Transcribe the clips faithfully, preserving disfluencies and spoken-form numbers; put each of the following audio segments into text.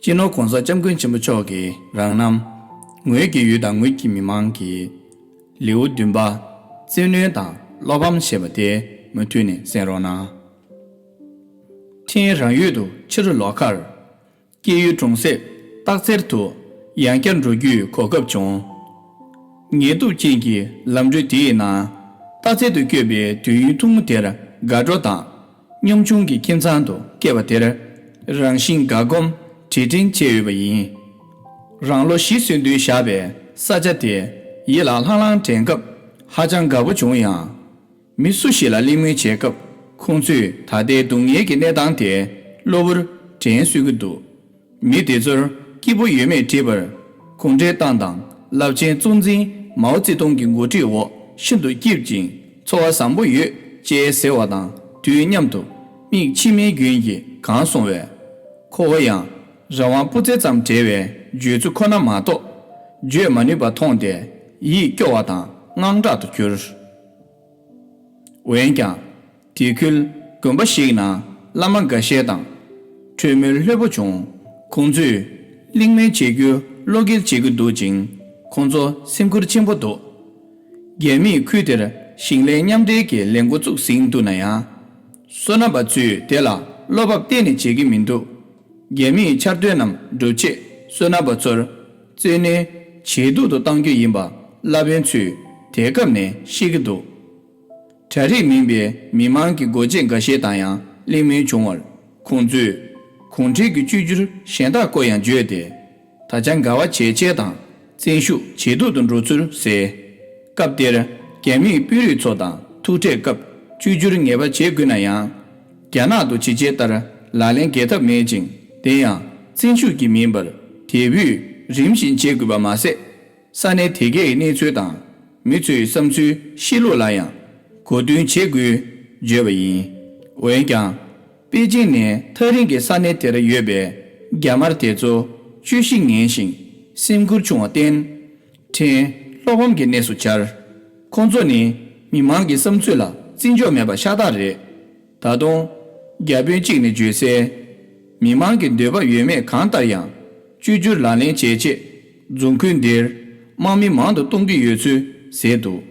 སྤྱི་ནོར་༸གོང་ས་༸སྐྱབས་མགོན་ཆེན་པོ་མཆོག་གི་རང་རྣམ། ངོས་ཀྱི་ཡུལ་དང་ངོས་ཀྱི་མི་མང་གི་ལེའུ་བདུན་པ། བཙན་གནོན་དང་བློ་ཕམ་ཞེས་པ་དེ་མུ་མཐུད་ནས་གསན་རོགས་གནང་། ཕྲན་རང་ཡུལ་དུ་ཕྱིར་ལོག་ཁར། སྐྱེས་ཡུལ་གྲོང་གསེབ་སྟག་འཚེར་དུ་ཡང་བསྐྱར་འགྲོ་རྒྱུའི་གོ་སྐབས་བྱུང་། ངལ་དུབ་ཅན་གྱི་ལམ་བགྲོད་དེའི་ནང་། སྟག་འཚེར་དུ་བསྐྱོད་པའི་དུས་ཡུན་ཐུང་ངུ་དེར་དགའ་སྤྲོ་དང་། གཉོམ་ཆུང་གི་ཁྱིམ་ཚང་དུ་སྐྱེས་པ་དེར། རང་བཞིན་དགའ་སྒོམ་དྲིན་དྲན་བྱས་ཡོད་པ་ཡིན། རང་ལོ་བཞི་སོན་དུས་བཞག་པའི་ས་ཆ་དེ་ཡིད་ལ་ལྷང་ལྷང་དྲན་སྐབས་ཧ་ཅང་དགའ་པོ་བྱུང་ཡང་། མི་སུ་ཞིག་ལ་གླེང་མོལ་བྱེད་སྐབས་ཁོང་ཚོས་ད་ལྟའི་སྡུག་བསྔལ་གྱི་གནས་སྟངས་དེ་གློ་བུར་དྲན་གསོས་ཀྱི་འདུག་མི་དེ་ཚོར་སྐྱིད་པོ་ཡོད་མེད་དྲིས་པར། གུང་ཁྲན་ཏང་དང་རླབས་ཆེན་གཙོ་འཛིན་མའོ་ཙེ་ཏུང་གི་འགོ་ཁྲིད་འོག་ཤིན་ཏུ་སྐྱིད་ཅིང་འཚོ་བ་བཟང་པོ་ཡོད་ཅེས་ཟེར་བ་དང་དུས་མཉམ་དུ་མིག་མཆི་མའི་རྒྱུན་གྱིས་གང་སོང་བས། ཁོ་བོ་ཡང་རང་དབང་སྤུ་རྩེ་ཙམ་བྲལ་བའི་བརྗོད་ཚུལ་ཁོ་ན་མ་གཏོགས་བརྗོད་མ་ནུས་པ་མཐོང་སྟེ་ཡིད་སྐྱོ་བ་དང་དངངས་སྐྲག་ཏུ་གྱུར། འོན་ཀྱང་། དེ་ཁུལ་དགོན་པ་ཞིག་ནང་བླ་མ་འགའ་ཤས་དང་གྲོས་མོལ་ལྷོད་པོ་བྱུང་། ཁོང་ཚོས་གླེང་མོལ་བྱེད་རྒྱུ་བློ་འགེལ་བྱེད་ཀྱི་འདུག་ཅིང་ཁོང་ཚོ་སེམས་ཁུར་ཆེན་པོ་འདུག་རྒྱ་མིས་ཁུལ་དེར་ཞིང་ལས་མཉམ་འབྲེལ་གྱི་ལས་འགོ་བཙུགས་ཟིན་འདུག་ན་ཡང་། སོ་ན་པ་ཚོས་དེ་ལ་བློ་བབ་གཏན་ནས་བྱེད་ཀྱི་མི་འདུག་རྒྱ་མིས་འཆར་དོན་རྣམས་སྒྲུབ་ཆེད་སོ་ན་པ་ཚོར་བཙན་གནོན་ཇེ་སྡུག་ཏུ་གཏང་རྒྱུ་ཡིན་པ་བླ་དཔོན་ཚོས་དེ་སྐབས་ནས་ཤེས་ཀྱི་འདུག་གྲ་སྒྲིག་མིན་པའི་མི་མང་གི་འགོ་བྱེད་འགའ་ཤས་དང་ཡང་གླེང་མོལ་བྱུང་བར། ཁོང་ཚོས་གུང་ཁྲན་གྱི་བཅོས་བསྒྱུར་གཞན་དག་སྐོར་ཡང་བརྗོད་དེ། ད་ཆ་འགལ་བ་ཇེ་ཆེ་དང་བཙན་ཤུགས་ཇེ་སྡུག་ཏུ་འགྲོ་ཚུལ་ཟེར། སྐབས་དེར་རྒྱ་མིའི་དཔོན་རིགས་ཚོ་དང་ཐུག་འཕྲད་སྐབས་བཅོས་བསྒྱུར་ངེས་པ་བྱེད་དགོས་ན་ཡང་། རྒྱ་ནག་ཏུ་ཇི་བྱས་ལྟར་ལག་ལེན་འགེལ་ཐབས་མེད་ཅིང་དེ་ཡང་བཙན་ཤུགས་ཀྱིས་མིན་པར་དེ་བས་རིམ་བཞིན་བྱེད་དགོས་པ་མ་ཟད། ས་གནས་དེ་གའི་གནས་ཚུལ་དང་མི་ཚོའི་བསམ་ཚུལ་ཤེས་ལུགས་ལ་ཡང་གོ་བསྡུར་བྱེད་དགོས་བརྗོད་པ་ཡིན། འོན་ཀྱང་། པེ་ཅིང་ནས་ཐག་རིང་གི་ས་གནས་དེར་ཡོད་པའི་རྒྱ་དམར་དེ་ཚོ་བཅོས་གཞི་ངན་ཞིང་སེམས་ཁུར་ཆུང་བར་བརྟེན། ཕྲན་བློ་ཕམ་གྱི་གནས་སུ་གྱར། ཁོང་ཚོ་ནི་མི་མང་གི་བསམ་ཚུལ་ལ་བརྩི་འཇོག་མེད་པ་ཤ་སྟག་རེད། ད་དུང་། བརྒྱ་དཔོན་གཅིག་ནས་བརྗོད་གསལ། མི་མང་གི་འདོད་པ་ཡོད་མེད་གང་ལྟར་ཡང་བཅོས་བསྒྱུར་ལག་ལེན་བྱེད་ཆེད་རྫོང་ཁུལ་འདིར་དམག་མི་མང་དུ་གཏོང་གི་ཡོད་ཚུལ་ཟེར་འདུག་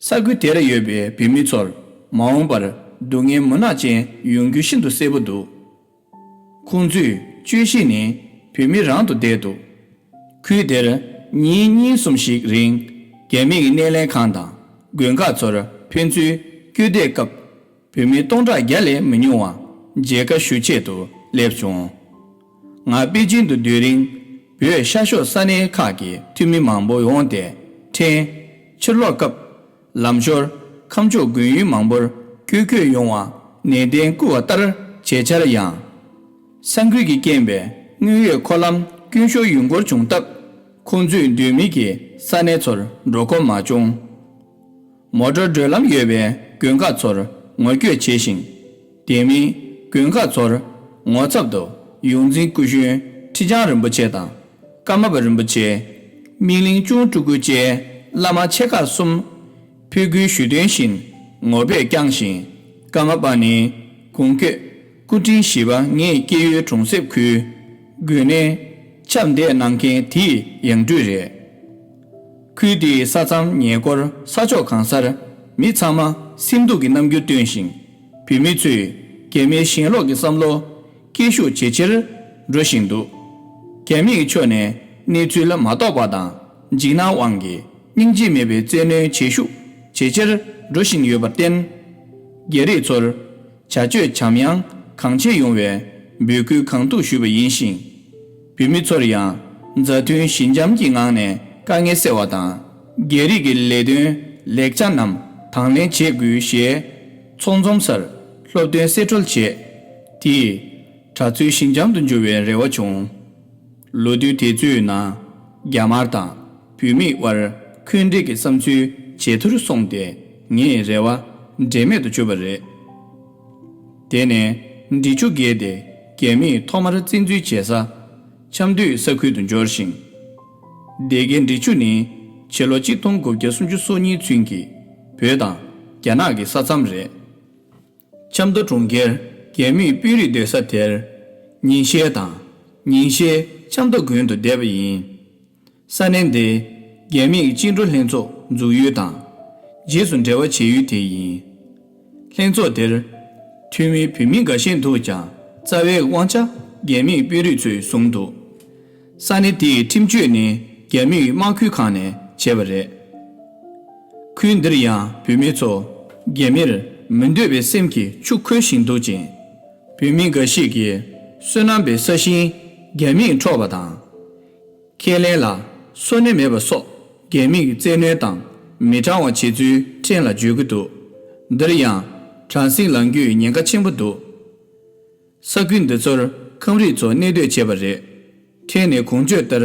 ས་ཁུལ་དེར་ཡོད་པའི་བོད་མི་ཚོར་མ་འོངས་པར་སྡུག་བསྔལ་མུན་ནག་ཅན་ཡོང་རྒྱུ་ཤིན་ཏུ་གསལ་པོ་འདུག་ཁོང་ཚོས་བཅོས་གཞི་ནི་བོད་མི་རང་དུ་བསྡད་འདུག་ཁུལ་དེར་ཉིན་གཉིས་གསུམ་ཞིག་རིང་རྒྱ་མིའི་སྣེ་ལེན་ཁང་དང་དགོན་ཁག་ཚོར་ཕན་ཚུན་བསྐྱོད་བསྡད་སྐབས། བོད་མི་སྟོང་ཕྲག་བརྒྱ་ལས་མི་ཉུང་བ་མཇལ་ཁ་ཞུ་ཆེད་དུ་སླེབས་བྱུང་། ང་པེ་ཅིང་དུ་སྡོད་རིང་བོད་ཤར་ཕྱོགས་ས་གནས་ཁག་གི་འཐུས་མི་མང་པོ་ཡོང་སྟེ་ཕྲན་ཕྱིར་ལོག་སྐབས་ལམ་ཞོར་ཁམས་ཕྱོགས་དགོན་ཡུལ་མང་པོར་སྐྱོད་སྐྱོད་ཡོང་བ་ནན་ཏན་བསྐུལ་བ་ལྟར་བྱས་འཆར་ཡང་། ས་འགུལ་གྱི་རྐྱེན་པས་དངོས་ཡོད་འཁོར་ལམ་དཀོན་ཤོས་ཡོང་སྐོར་བྱུང་སྟབས་ཁོང་ཚོས་སྡོད་མི་གི་ས་གནས་ཚོར་འགྲོ་ཁོམ་མ་བྱུང་། མོ་ཊར་བགྲོད་ལམ་ཡོད་པའི་དགོན་ཁག་ཚོར་ངོ་སྐྱོད་བྱས་ཤིང་། དེ་མིན་དགོན་ཁག་ཚོར་ངོ་ཚབ་ཏུ་ཡོངས་འཛིན་སྐུ་གཞོན་ཁྲི་བྱང་རིན་པོ་ཆེ་དང་ཀརྨ་པ་རིན་པོ་ཆེ། སྨིན་གླིང་གཅུང་སྤྲུལ་སྐུ་བཅས་བླ་མ་ཆེ་ཁག་གསུམ་ཕེབས་སྒོའི་ཞུ་དོན་བཞིན་ངོ་སྤྲོད་བསྐྱངས་ཤིང་ཀརྨ་པ་ནི་གོང་འཁོད་སྐུ་ཕྲེང་བཞི་པ་ངའི་སྐྱེས་ཡུལ་གྲོང་གསེབ་ཁུལ་དགོན་གནས་ཆགས་འདེགས་གནང་མཁན་དེའི་ཡང་སྤྲུལ་རེད། ཁུལ་དེའི་ས་མཚམས་ཉེ་འཁོར་ས་ཕྱོགས་གང་སར་མི་ཚང་མ་སེམས་སྡུག་གི་རྣམ་འགྱུར་སྟོན་ཞིང་། བོད་མི་ཚོས་རྒྱ་མིའི་ཞེན་ལོག་གི་བསམ་བློ་སྐྱེད་ཤུགས་ཇེ་ཆེར་འགྲོ་བཞིན་འདུག་རྒྱ་མིའི་ཕྱོགས་ནས་གནས་ཚུལ་མ་རྟོགས་པ་དང་འཇིགས་སྣང་དབང་གིས་སྙིང་རྗེ་མེད་པའི་བཙན་གནོན་བྱེད་ཤུགས་ཇེ་ཆེར་འགྲོ་བཞིན་ཡོད་པར་བརྟེན། རྒྱ་རིགས་ཚོར་བྱ་སྤྱོད་འཇམ་དབྱངས་གང་ཆེ་ཡོང་བའི་འབོད་སྐུལ་གང་ཐུབ་ཞུས་པ་ཡིན་ཞིང་། བོད་མི་ཚོར་ཡང་མཛའ་མཐུན་ཞི་འཇམ་གྱི་ངང་ནས་དཀའ་ངལ་སེལ་བ་དང་། རྒྱ་རིགས་ཀྱི་ལས་དོན་ལེགས་ཆ་རྣམས་དང་ལེན་བྱེད་དགོས་ཞེས་ཚོགས་འཛོམས་སར་སློབ་སྟོན་གསེད་བཀྲོལ་བྱས། དེས་གྲྭ་བཙུན་ཞི་འཇམ་དུ་འགྱུར་བའི་རེ་བ་བྱུང་། ལོ་དུས་དེ་ཚོའི་ནང་རྒྱ་དམར་དང་བོད་མིའི་དབར་འཁོན་འགྲས་ཀྱི་བསམ་ཚུལ་ཇེ་ཐུར་སོང་སྟེ་ངའི་རེ་བ་འབྲས་མེད་དུ་གྱུར་པ་རེད། དེ་ནས་འབྲི་ཆུ་བརྒལ་ཏེ་རྒྱ་མིས་ཐོག་མར་བཙན་འཛུལ་བྱེད་ས་ཆབ་མདོའི་ས་ཁུལ་དུ་འབྱོར་ཞིང་། སྡེ་དགེ་འབྲི་ཆུ་ནི་ཕྱི་ལོ་གཅིག་སྟོང་དགུ་བརྒྱ་སུམ་ཅུ་སོ་གཉིས་ཚུན་གྱི་བོད་དང་རྒྱ་ནག་གི་ས་མཚམས་རེད། ཆབ་མདོ་གྲོང་ཁྱེར་རྒྱ་མིའི་དཔོན་རིགས་སྡོད་ས་དེར་ཉིན་ཤས་དང་ ཉིན་ཤས་ཆབ་མདོ་དགོན་དུ་བསྡད་པ་ཡིན། ས་གནས་འདི་རྒྱ་མིའི་བཅིངས་འགྲོལ་ལྷན་ཚོགས་འཛུགས་ཡུལ་དང་། རྗེས་སུ་འབྲེལ་བ་བྱེད་ཡུལ་དེ་ཡིན། ལྷན་ཚོགས་དེར་འཐུས་མི་བོད་མི་འགའ་ཤས་འདུག་ཀྱང་། རྩ་བའི་དབང་ཆ་རྒྱ་མིའི་དཔོན་རིགས་ཚོས་བཟུང་འདུག་ས་གནས་དེའི་ཁྲིམས་གཅོད་ནི་རྒྱ་མིའི་དམག་ཁུལ་ཁང་ནས་བྱས་པ་རེད། ཁུལ་འདིར་ཡང་བོད་མི་ཚོ་རྒྱ་མིར་མི་འདོད་པའི་སེམས་ཀྱིས་ཆུ་ཁོལ་བཞིན་འདུག་ཅིང་། བོད་མི་འགའ་ཞིག་གིས་བསོད་ནམས་པའི་ས་ཞིང་རྒྱ་མིས་འཕྲོག་པ་དང་། ཁས་ལེན་ལ་སོ་ནི་མེད་པ་སོགས་རྒྱ་མིས་བཙན་གནོན་དང་མི་དྲང་བ་བྱེད་ཚུལ་ཕྲན་ལ་བརྗོད་ཀྱི་འདུག་འདིར་ཡང་དྲང་སྲིང་ལངས་རྒྱུའི་ཉེན་ཁ་ཆེན་པོ་འདུག་ས་ཁུལ་འདི་ཚོར་ཁམས་རིགས་ཚོ་གནས་སྡོད་བྱས་པ་རེད། ཕྲན་ནས་གོང་བརྗོད་ལྟར་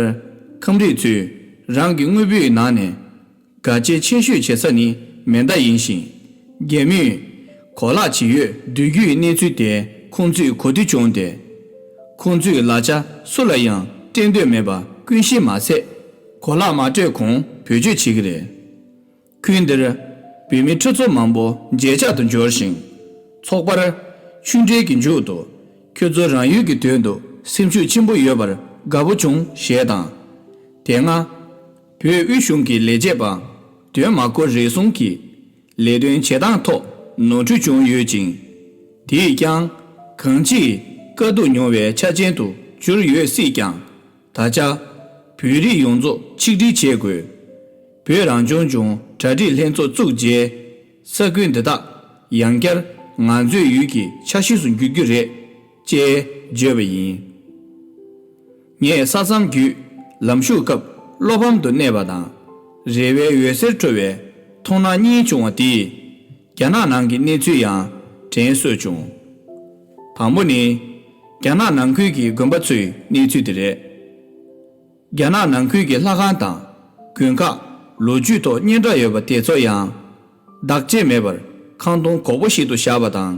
ཁམས་རིགས་ཚོས་རང་གི་དངོས་པོའི་ནང་ནས་དགའ་སྐྱིད་ཆེ་ཤོས་བྱེད་ས་ནི་མེ་མདའ་ཡིན་ཞིང་། རྒྱ་མིས་གོ་ལག་ཇི་ཡོད་བསྡུ་རྒྱུའི་གནས་ཚུལ་དེ་ཁོང་ཚོས་གོ་ཐོས་བྱུང་སྟེ། ཁོང་ཚོས་ལག་ཆ་སུ་ལ་ཡང་སྤྲད་འདོད་མེད་པ་ཀུན་ཤེས་མ་ཚད། གོ་ལག་མ་སྤྲད་གོང་བེད་སྤྱོད་བྱེད་ཀྱི་རེད། ཁུལ་འདིར་བོད་མི་ཁྲི་ཚོ་མང་པོ་མཇལ་ཕྱག་ཏུ་འབྱོར་ཞིང་། ཚོགས་པར་ཆུང་གྲས་ཀྱི་མཇུག་ཏུ། ཁྱོད་ཚོ་རང་ཡུལ་གྱི་དོན་དུ་སེམས་ཤུགས་ཆེན་པོ་ཡོད་པར་དགའ་པོ་བྱུང་ཞེས་དང་། དེ་སྔ་བོད་དབུས་གཞུང་གི་ལས་བྱེད་པ་དོན་མ་གོ་རེ་ཟུང་གིས་ལས་དོན་བྱེད་སྟངས་ཐོག་ནོར་འཁྲུལ་བྱུང་ཡོད་ཅིང་། དེས་ཀྱང་གང་ཅིའི་དཀའ་སྡུག་མྱོང་བའི་ཆ་རྐྱེན་དུ་གྱུར་ཡོད་སྲིད་ཀྱང་། ད་ཆ་བོད་རིགས་ཡོངས་རྫོགས་ཆིག་སྒྲིལ་བྱེད་དགོས། བོད་རང་སྐྱོང་ལྗོངས་གྲ་སྒྲིག་ལྷན་ཚོགས་བཙུགས་རྗེས། ས་ཁུལ་འདི་དག་ཡང་བསྐྱར་ང་ཚོའི་ཡུལ་གྱི་ཆ་ཤས་སུ་འགྱུར་རྒྱུ་རེད། ཅེས་བརྗོད་པ་ཡིན། ངས་ས་མཚམས་བརྒྱུད་ལམ་ཞུགས་སྐབས་བློ་ཕམ་དུ་གནས་པ་དང་། རེ་བའི་འོད་ཟེར་འཕྲོ་བའི་མཐོང་སྣང་གཉིས་བྱུང་བ་དེས། རྒྱ་ནག་ནང་གི་གནས་ཚུལ་ཡང་དྲན་གསོས་བྱུང་། དང་པོ་ནི། རྒྱ་ནག་ནང་ཁུལ་གྱི་དགོན་པ་ཚོའི་གནས་ཚུལ་དེ་རེད། རྒྱ་ནག་ནང་ཁུལ་གྱི་ལྷ་ཁང་དང་དགོན་ཁག་ལོ་རྒྱུས་ཐོག་སྙན་གྲགས་ཡོད་པ་དེ་ཚོ་ཡང་། བདག་གཅེས་མེད་པར་ཁང་སྟོང་གོག་པོ་ཞིག་ཏུ་བཞག་པ་དང་།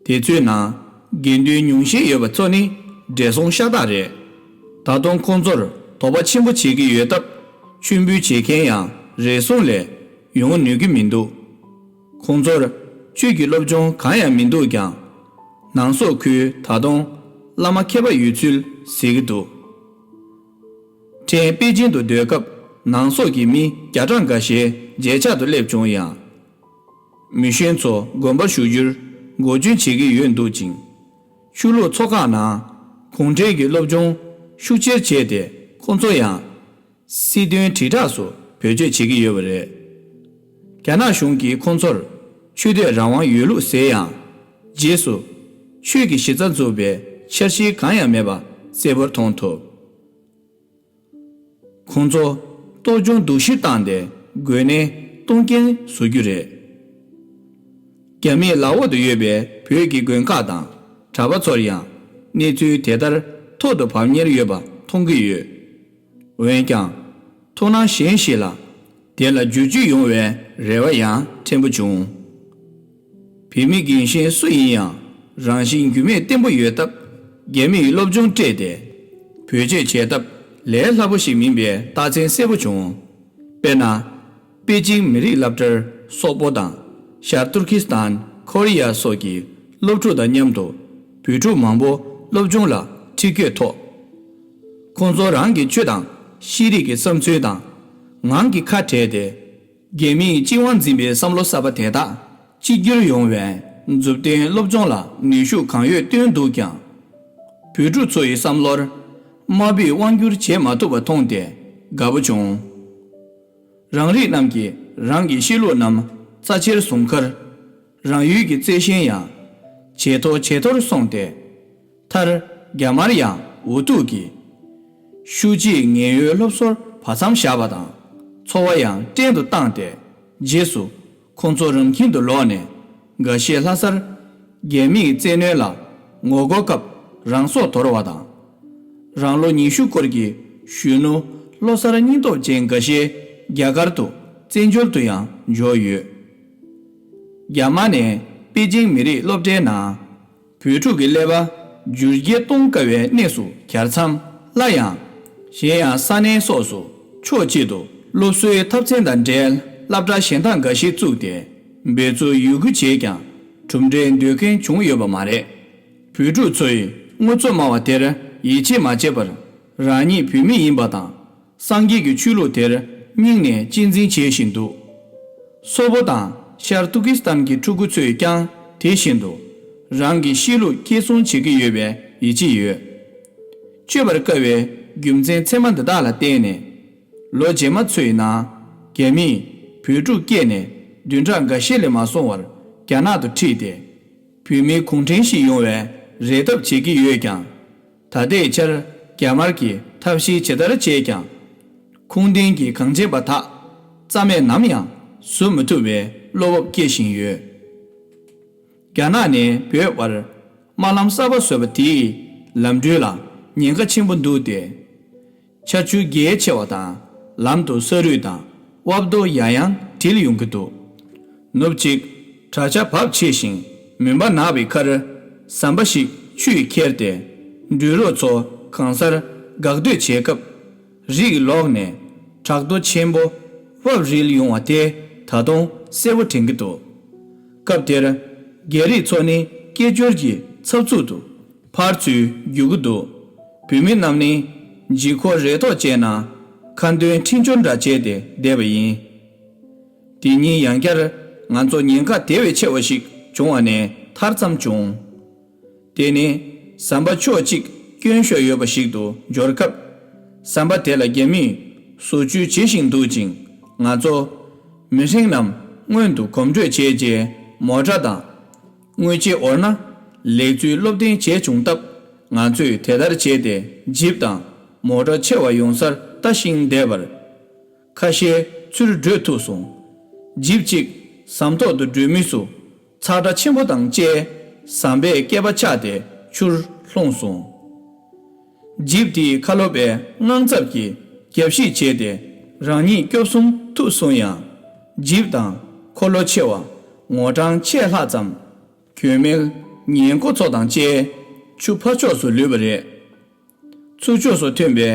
དེ་ཚོའི་ནང་དགེ་འདུན་ཉུང་ཤས་ཡོད་པ་ཚོ་ནི་བགྲེས་སོང་ཤ་སྟག་རེད། ད་དུང་ཁོང་ཚོར་དོགས་པ་ཆེན་པོ་བྱེད་ཀྱི་ཡོད་སྟབས། མཆོད་འབུལ་བྱེད་མཁན་ཡང་རེ་ཟུང་ལས་ཡོང་ནུས་ཀྱི་མི་འདུག་ཁོང་ཚོར་ཆོས་ཀྱི་སློབ་སྦྱོང་གང་ཡང་མི་འདུག་ཀྱང་། ནང་སོག་ཁུལ་ད་དུང་བླ་མ་མཁས་པ་ཡོད་ཚུལ་གཟིགས་ཀྱི་འདུག་ཕྲན་པེ་ཅིང་དུ་སྡོད་སྐབས་ནང་སོག་གི་མི་བརྒྱ་གྲངས་འགའ་ཤས་མཇལ་ཕྱག་ཏུ་སླེབས་བྱུང་ཡང་། མི་གཞོན་ཚོ་དགོན་པར་ཞུགས་རྒྱུར་འགོ་འཛུགས་བྱེད་ཀྱི་ཡོད་འདུག་ཅིང་། ཆོས་ལུགས་ཚོགས་ཁག་ནང་གུང་ཁྲན་གྱི་སློབ་སྦྱོང་ཤུགས་ཆེར་བྱས་ཏེ། ཁོང་ཚོ་ཡང་སྲིད་དོན་དྲིལ་བསྒྲགས་སུ་བེད་སྤྱོད་བྱེད་ཀྱི་ཡོད་པ་རེད། རྒྱ་ནག་གཞུང་གིས་ཁོང་ཚོར་ཆོས་དད་རང་དབང་ཡོད་ལུགས་ཟེར་ཡང་། རྗེས་སུ་ཆོས་ཀྱི་གཞི་རྩ་འཛུགས་པའི་འཆར་གཞི་གང་ཡང་མེད་པ་གསལ་པོར་མཐོང་ཐུབ། ཁོང་ཚོ་གཏོར་སྐྱོན་སྡུག་ཤོས་བཏང་སྟེ་དགོས་གནས་གཏོང་རྐྱེན་བཟོ་རྒྱུ་རེད། རྒྱ་མིའི་ལག་འོག་ཏུ་ཡོད་པའི་བོད་ཀྱི་དགོན་ཁག་དང་གྲྭ་པ་ཚོར་ཡང་གནས་ཚུལ་དེ་ལྟར་ཐོག་ཏུ་བབས་ཉེར་ཡོད་པ་མཐོང་གི་ཡོད། འོན་ཀྱང་། མཐོང་སྣང་གཞན་ཞིག་ལ་དེ་ལ་བསྒྱུར་བཅོས་ཡོང་བའི་རེ་བ་ཡང་ཕྲན་བུ་བྱུང་། བོད་མི་རྒན་གཞོན་སུ་ཡིན་ཡང་རང་བཞིན་རྒྱུས་མེད་བརྟན་པོ་ཡོད་སྟབས། རྒྱ་མིས་སློབ་སྦྱོང་སྤྲད་དེ་བེད་སྤྱོད་བྱས་སྟབས་ལས་སླ་པོ་ཞིག་མིན་པའི་རྟགས་མཚན་གསལ་པོ་བྱུང་། དཔེར་ན། པེ་ཅིང་མི་རིགས་སློབ་གྲྭར་སོག་པོ་དང་ཤར་ཏུར་ཁི་སི་ཐན། ཁོ་རི་ཡ་སོགས་ཀྱི་སློབ་ཕྲུག་དང་མཉམ་དུ་བོད་ཕྲུག་མང་པོ་སློབ་སྦྱོང་ལ་ཁྲིད་སྐྱོད་ཐོག་ཁོང་ཚོ་རང་གི་ཆོས་དང་ཤེས་རིག་གི་བསམ་ཚུལ་དང་ངང་གིས་ཁ་བྲལ་ཏེ། རྒྱ་མིས་སྤྱི་དབང་འཛིན་པའི་བསམ་བློ་གསར་པ་དེ་དག་གཅིག་གྱུར་ཡོང་བའི་མཛུབ་སྟོན་སློབ་སྦྱོང་ལ་ནུས་ཤུགས་གང་ཡོད་བཏོན་འདུག་ཀྱང་། བོད་ཕྲུག་ཚོ་ཡི་བསམ་བློར་དམའ་འབེབས་དབང་བསྒྱུར་བྱེད་མ་ཐུབ་པ་མཐོང་སྟེ་དགའ་པོ་བྱུང་། རང་རིགས་རྣམས་ཀྱིས་རང་གི་ཤེས་ལུགས་རྣམས་རྩ་ཆེར་བཟུང་ཁར། རང་ཡུལ་གྱི་བརྩེ་ཞེན་ཡང་ཇེ་མཐོ་ཇེ་མཐོར་སོང་སྟེ། མཐར་རྒྱ་དམར་ཡང་འུ་ཐུག་གིས་ཤུགས་ཀྱིས་ངན་གཡོའི་སློབ་གསོར་བར་མཚམས་བཞག་པ་དང་འཚོ་བ་ཡང་བྲན་དུ་བཏང་སྟེ། རྗེས་སུ་ཁོང་ཚོ་རང་ཁྱིམ་དུ་ལོག་ནས་འགའ་ཤས་ལྷ་སར་རྒྱ་མིའི་བཙན་གནོན་ལ་ངོ་རྒོལ་སྐབས་རང་སྲོག་དོར་བ་དང་། རང་ལོ་ཉི་ཤུ་སྐོར་གྱི་གཞོན་ནུ་བློ་གསར་སྙིང་སྟོབས་ཅན་འགའ་ཤས་རྒྱ་གར་དུ་བཙན་བྱོལ་དུ་ཡང་འབྱོར་ཡོད། རྒྱ་དམར་ནས་པེ་ཅིང་མི་རིགས་སློབ་གྲྭའི་ནང་བོད་ཕྲུག་གི་ཀླད་པ་བསྒྱུར་བསྐྱེད་གཏོང་དཀའ་བའི་གནས་སུ་གྱར་མཚམས་སླར་ཡང་། གཞན་ཡང་ས་གནས་སོགས་སུ་ཕྱོགས་གཅིག་ཏུ་སློབ་གསོའི་ཐབས་ཚན་དང་འབྲེལ་སློབ་གྲྭ་གཞན་དག་འགའ་ཞིག་བཙུགས་ཏེ་འབད་རྩོལ་ཡོད་རྒུ་བྱས་ཀྱང་གྲུབ་འབྲས་འདོད་མཁན་བྱུང་ཡོད་པ་མ་རེད། བོད་ཕྲུག་ཚོས་དངོས་གཙོ་སྨྲ་བ་དེར་ ཡིད་ཆེས་མ་བྱས་པར་རང་ཉིད་བོད་མི་ཡིན་པ་དང་། སངས་རྒྱས་ཀྱི་ཆོས་ལུགས་དེར་སྙིང་ནས་གཅེས་འཛིན་བྱེད་བཞིན་འདུག་སོག་པོ་དང་ཤར་ཏུར་ཀི་སི་ཐན་གྱི་ཕྲུ་གུ་ཚོས་ཀྱང་དེ་བཞིན་དུ་རང་གི་གཤིས་ལུགས་སྐྱེད་སྲིང་བྱེད་ཀྱི་ཡོད་པའི་ཡིད་ཆེས་ཡོད། བརྗོད་པར་དཀའ་བའི་རྒྱུ་མཚན་ཚད་མ་འདི་དག་ལ་བརྟེན་ནས། ལོ་རྗེས་མ་ཚོའི་ནང་རྒྱ་མིས་བོད་ཕྲུག་སྐྱེས་ནས་བདུན་ཕྲག་འགའ་ཤས་ལས་མ་སོང་བར་རྒྱ་ནག་ཏུ་ཁྲིད་དེ། བོད་མིའི་གུང་ཁྲན་ཞིག་ཡོང་བའི་རེ་ཐབས་བྱེད་ཀྱི་ཡོད་ཀྱང་། ད་ལྟའི་ཆར་རྒྱ་དམར་གྱིས་ཐབས་ཤེས་ཇི་ལྟར་བྱས་ཀྱང་། ཁུངས་ལྡན་གྱི་གངས་ཅན་པ་དག་རྩ་མེད་ནམ་ཡང་བཟོ་མི་ཐུབ་པའི་བློ་འབབ་སྐྱེ་བཞིན་ཡོད། རྒྱ་ནག་ནས་བོད་བར་དམག་ལམ་གསར་པ་བཟོས་པ་དེའི་ལམ་འགྲུལ་ལ་ཉེན་ཁ་ཆེན་པོ་འདུག་སྟེ། ཆར་ཆུ་རྒྱ་ཆེ་བ་དང་ལམ་དུ་ས་རུད་དང་དབབ་རྡོ་ཡང་ཡང་དྲིལ་ཡོང་གི་འདུག་ནུབ་གཅིག་དྲག་ཆར་བབས་ཆེ་ཞིང་མུན་པ་ནག་པའི་ཁར། ཟམ་པ་ཞིག་ཆུས་ཁྱེར་ཏེ་འགྲུལ་རོགས་ཚོ་གང་སར་འགག་སྡོད་བྱེད་སྐབས། རིག་ལོག་ནས་བྲག་རྡོ་ཆེན་པོ་བབས་རིལ་ཡོང་བ་དེ་ད་དུང་གསལ་པོ་དྲན་གྱི་འདུག་སྐབས་དེར་རྒྱ་རིགས་ཚོ་ནི་སྐད་ཅོར་གྱི་ཚབ་ཚུགས་དུ་ཕར་ཚུར་རྒྱུག་གི་འདུག་བོད་མི་རྣམས་ནི་ལྗིད་ཁོག་རེ་དོགས་བཅས་ན་ཁ་འདོན་འཕྲིན་སྦྱོར་འདྲ་བྱས་ཏེ་བསྡད་པ་ཡིན། དེ་ཉིན་ཡང་བསྐྱར་ང་ཚོ་ཉེན་ཁ་དེ་བས་ཆེ་བ་ཞིག་བྱུང་བ་ནས་ཐར་ཙམ་བྱུང་། དེ་ནི་ཟམ་པ་ཕྱོགས་གཅིག་སྐྱོན་ཤོར་ཡོད་པ་ཞིག་ཏུ་འབྱོར་སྐབས། ཟམ་པ་དེ་ལ་རྒྱ་མིས་བཟོ་བཅོས་བྱེད་བཞིན་འདུག་ཅིང་ང་ཚོ་མི་ཧྲེང་རྣམས་སྔོན་དུ་གོམ་བགྲོད་བྱས་རྗེས་མོ་ཊ་དང་། དངུལ་ཆེ་འོར་ན་ལེགས་ཚུལ་སློབ་སྟོན་བྱས་བྱུང་སྟབས། ང་ཚོས་དེ་ལྟར་བྱས་ཏེ་ཇིབ་དང་མོ་ཊ་ཆེ་བ་ཡོང་སར་ལྟ་ཞིང་བསྡད་པར། ཁ་ཤས་ཚུར་བགྲོད་ཐུབ་སོང་། ཇིབ་གཅིག་ཟམ་ཐོག་ཏུ་བགྲོད་མུས་སུ། ཚ་དྲག་ཆེན་པོ་དང་བཅས་ཟམ་པའི་སྐེད་པ་ཆག་སྟེ་ཆུར་ལྷུང་སོང་། ཇིབ་དེའི་ཁ་ལོ་པས་དངངས་འཚབ་ཀྱིས་རྒྱབ་བཤིག་བྱས་ཏེ་རང་ཉིད་སྐྱོབ་གསུམ་ཐུབ་སོང་ཡང་། ཇིབ་དང་འཁོར་ལོ་ཆེ་བ་ངོ་གྲངས་ཕྱེད་ལྷག་ཙམ། གྱོན་མེད་ཉེན་མཁོ་ཚོ་དང་བཅས་ཆུ་ཕར་ཕྱོགས་སུ་ལུས་པ་རེད། ཚུར་ཕྱོགས་སུ་ཐོན་པའི་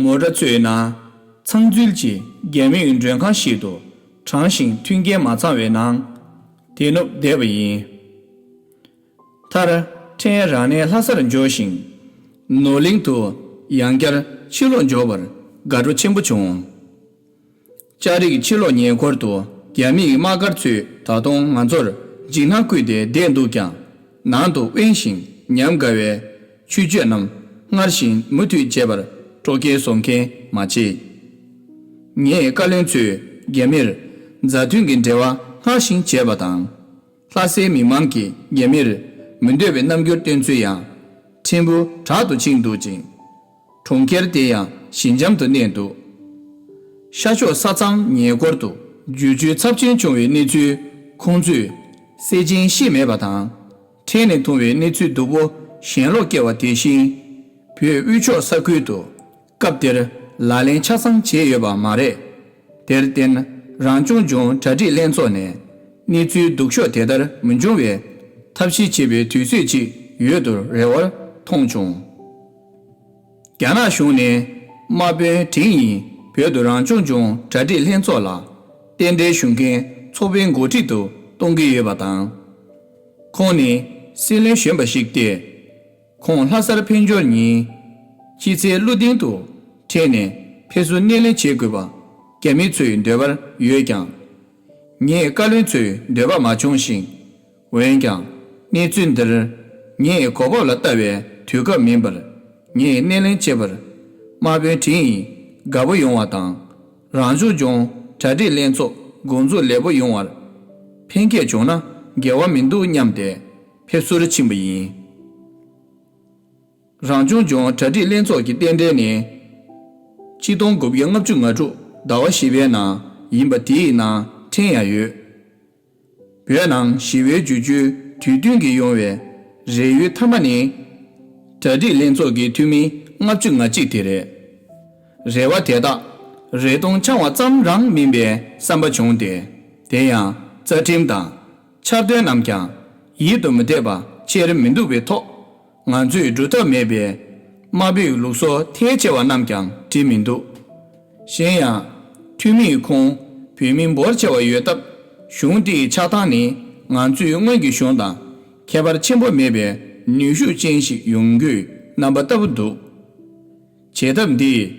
མོ་ཊ་ཚོའི་ནང་ཚང་འཛུལ་གྱིས་རྒྱ་མིའི་མགྲོན་ཁང་ཞིག་ཏུ་དྲངས་ཤིང་མཐུན་རྐྱེན་མ་ཚང་བའི་ནང་དེ་ནུབ་བསྡད་པ་ཡིན། མཐར་ཕྲན་རང་གནས་ལྷ་སར་འབྱོར་ཞིང་། ནོར་གླིང་དུ་ཡང་བསྐྱར་ཕྱིར་ལོག་འབྱོར་བར་དགའ་སྤྲོ་ཆེན་པོ་བྱུང་། ལྕགས་རིགས་ཕྱིར་ལོག་ཉེ་འཁོར་དུ་རྒྱ་མིའི་དམག་སྒར་ཚོས་ད་དུང་ང་ཚོར་འཇིགས་སྣང་བསྐུལ་ཏེ་བསྡད་འདུག་ཀྱང་། ནང་དུ་དབེན་ཞིང་ཉམས་དགའ་བའི་ཆོས་སྤྱོད་རྣམས་སྔར་བཞིན་མུ་མཐུད་བྱེད་པར་སྤྲོ་སྐྱིད་བཟོ་མཁན་མ་མཆིས། ངའི་བཀའ་བློན་ཚོས་རྒྱ་མིར་མཛའ་མཐུན་གྱི་འབྲེལ་བ་སྔར་བཞིན་བྱས་པ་དང་། ལྷ་སའི་མི་མང་གིས་རྒྱ་མིར་མི་འདོད་པའི་རྣམ་འགྱུར་སྟོན་ཚུལ་ཡང་ཕྲན་བུ་དྲག་ཏུ་ཕྱིན་འདུག་ཅིང་། གྲོང་ཁྱེར་དེ་ཡང་ཞི་འཇམ་དུ་གནས་འདུག་ཤར་ཕྱོགས་ས་མཚམས་ཉེ་འཁོར་དུ་བསྒྱུར་བཅོས་ཚབས་ཆེན་བྱུང་བའི་གནས་ཚུལ་ཁོང་ཚོས་གསལ་རྐྱེན་ཤེས་མེད་པ་དང་། ཕྲན་ནས་མཐོང་བའི་གནས་ཚུལ་སྡུག་པོ་ཞེན་ལོག་སྐྱེ་བ་དེ་བཞིན། བོད་དབུས་ཕྱོགས་ས་ཁུལ་དུ་སྐབས་དེར་ལག་ལེན་ཆ་ཚང་བྱས་ཡོད་པ་མ་རེད། དེར་བརྟེན་རང་སྐྱོང་ལྗོངས་གྲ་སྒྲིག་ལྷན་ཚོགས་ནས་གནས་ཚུལ་སྡུག་ཤོས་དེ་ལྟར་མི་འབྱུང་བའི་ཐབས་ཤེས་བྱེད་པའི་དུས་ཚོད་ཅིག་ཡོད་དུ་རེ་བར་མཐོང་བྱུང་། རྒྱ་ནག་གཞུང་ནས་དམག་དཔོན་ཁྲིན་ཡིན་བོད་དུ་རང་སྐྱོང་ལྗོངས་གྲ་སྒྲིག་ལྷན་ཚོགས་ལ་རྟེན་འབྲེལ་ཞུ་མཁན་ཚོགས་པའི་འགོ་ཁྲིད་དུ་གཏོང་གི་ཡོད་པ་དང་། ཁོང་ནི་སྲིད་བློན་གཞོན་པ་ཞིག་སྟེ། ཁོང་ལྷ་སར་ཕེབས་འབྱོར་ཉིན། སྤྱི་ཚེས་བློ་གདེང་དུ་ཁྲིད་ནས་ཕེབས་བསུ་སྣེ་ལེན་བྱེད་དགོས་པ་རྒྱ་མི་ཚོའི་འདོད་པར་ཡོད་ཀྱང་། ངའི་བཀའ་བློན་ཚོའི་འདོད་པ་མ་བྱུང་ཞིང་། འོན་ཀྱང་གནས་ཚུལ་འདིར་ངའི་གོ་བབ་ལ་ལྟ་བའི་དུས་སྐབས་མིན་པར་ངས་སྣེ་ལེན་བྱེད་པར་དམག་དཔོན་ཁྲིན་ཡིན་དགའ་པོ་ཡོང་བ་དང་། རང་སྐྱོང་ལྗོངས་གྲ་སྒྲིག་ལྷན་ཚོགས་འགོ་འཛུགས་ལེགས་པོ་ཡོང་བར་ཕན་ཁྱད་བྱུང་ན་འགལ་བ་མི་འདུག་སྙམ་སྟེ་ཕེབས་བསུར་ཕྱིན་པ་ཡིན། རང་སྐྱོང་ལྗོངས་གྲ་སྒྲིག་ལྷན་ཚོགས་ཀྱི་རྟེན་འབྲེལ་ནི། ཆིག་སྟོང་དགུ་བརྒྱ་ལྔ་བཅུ་ང་དྲུག་ཟླ་བ་བཞི་པའི་ནང་ཡིན་པ་དེའི་ནང་ཕྲན་ཡང་ཡོད། བོད་ནང་ཞི་བའི་བསྒྱུར་བཅོས་དུས་བསྟུན་གྱིས་ཡོང་བའི་རེ་ཡུལ་མཐའ་མ་ནི། གྲ་སྒྲིག་ལྷན་ཚོགས་ཀྱི་འཐུས་མི་ལྔ་བཅུ་ང་གཅིག་དེ་རེད། རེ་བ་དེ་དག་རེ་སྟོང་འཆང་བ་ཙམ་རང་མིན་པའི་བསམ་པ་བྱུང་སྟེ། དེ་ཡང་རྩ་ཁྲིམས་དང་། འཆར་དོན་རྣམས་ཀྱང་ཡིད་དུ་མི་འཐད་པ་ཆེར་མི་འདུག་པའི་ཐོག་ང་ཚོས་སྒྲུབ་ཐབས་མེད་པའི་དམའ་འབེབས་ལུགས་སྲོལ་ཐལ་ཆེ་བ་རྣམས་ཀྱང་བྲིས་མི་འདུག་གཞན་ཡང་། འཐུས་མིའི་ཁོངས་བོད་མི་འབོར་ཆེ་བ་ཡོད་སྟབས། གཞུང་དེའི་ཆགས་སྟངས་ནི་ང་ཚོའི་སྔོན་གྱི་གཞུང་དང་ཁྱད་པར་ཆེན་པོ་མེད་པའི་ནུས་ཤུགས་ཅན་ཞིག་ཡོང་རྒྱུའི་རྣམ་པ་ལྟ་བུ་འདུག་བྱེད་ཐབས་འདིས་